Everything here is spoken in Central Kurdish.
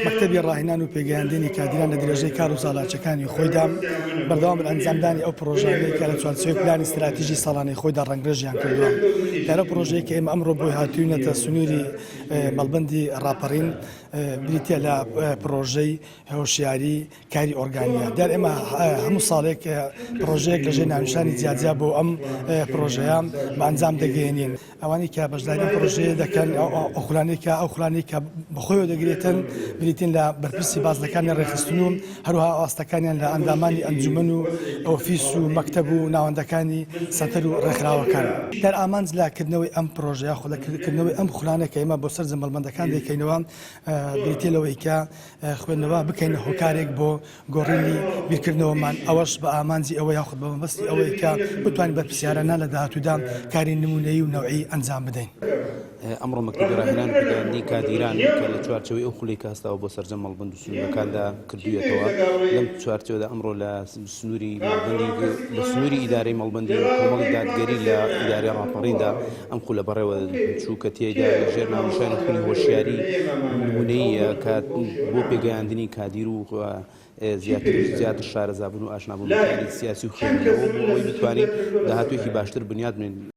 مەکتەبی ڕاهێنان و پێگەیاندنی کادیران لە درێژەی کار و چالاکیەکانی خۆیدا بەردەوام لە ئەنجامدانی ئەو پرۆژانەی کە لە چوارچێوەی پلانی ستراتیژی ساڵانەی خۆیدا ڕەنگڕێژیان کردووە. دیارە ئەو پرۆژەیە کە ئێمە ئەمڕۆ بۆی هاتووینەتە سنووری مەڵبەندی ڕاپەڕین بریتیە لە پرۆژەی هۆشیاری کاری ئۆرگانیە. دیار ئێمە هەموو ساڵێک پرۆژەیەک لەژێر ناونیشانی جیاجیا بۆ ئەم پرۆژەیە بە ئەنجام دەگەیەنین. ئەوانەی کە بەشداری ئەم پرۆژەیە دەکەن، ئەو خولانەی کە ئەو خولانەی کە بەخۆیەوە دەگرێتن بریتین لە بەرپرسی بازنەکانی ڕێکخستن و هەروەها ئاستەکانیان لە ئەندامانی ئەنجومەن و ئۆفیس و مەکتەب و ناوەندەکانی سەنتەر و ڕێکخراوەکان. دەر ئامانج لە کردنەوەی ئەم پرۆژە یاخود لە کردنەوەی ئەم خولانە کە ئێمە بۆ سەرجەم مەڵبەندەکان دەیکەینەوە بریتیە لەوەی کە خوێندنەوە بکەینە هۆکارێک بۆ گۆڕینی بیرکردنەوەمان، ئەوەش بە ئامانجی ئەوە یاخود بە مەبەستی ئەوەی کە بتوانین بەرپرسیارانە لە داهاتوودا کاری نموونەیی و نەوعی ئەنجام بدەین. ئەمڕۆ مەکتەبی ڕاهێنان و پێگەیاندنی کادیران کە لە چوارچێوەی ئەو خولەی کە هەستاوە بۆ سەرجەم مەڵبەند و سنوورەکاندا کردوویەتەوە، لەم چوارچێوەدا ئەمڕۆ لە سنووری مەڵبەندی لە سنووری ئیدارەی مەڵبەندی کۆمەڵی دادگەری لە ئیدارەی ڕاپەڕیندا ئەم خولە بەڕێوە چوو کە تێیدا لە ژێر ناونیشانی خولی هۆشیاری نمونەییە کە بۆ پێگەیاندنی کادیر و زیاتر زیاتر شارەزابوون و ئاشنابوون بە کاری سیاسی و خوێندنەوە بۆ ئەوەی بتوانین داهاتوویەکی باشتر بنیات بنێین.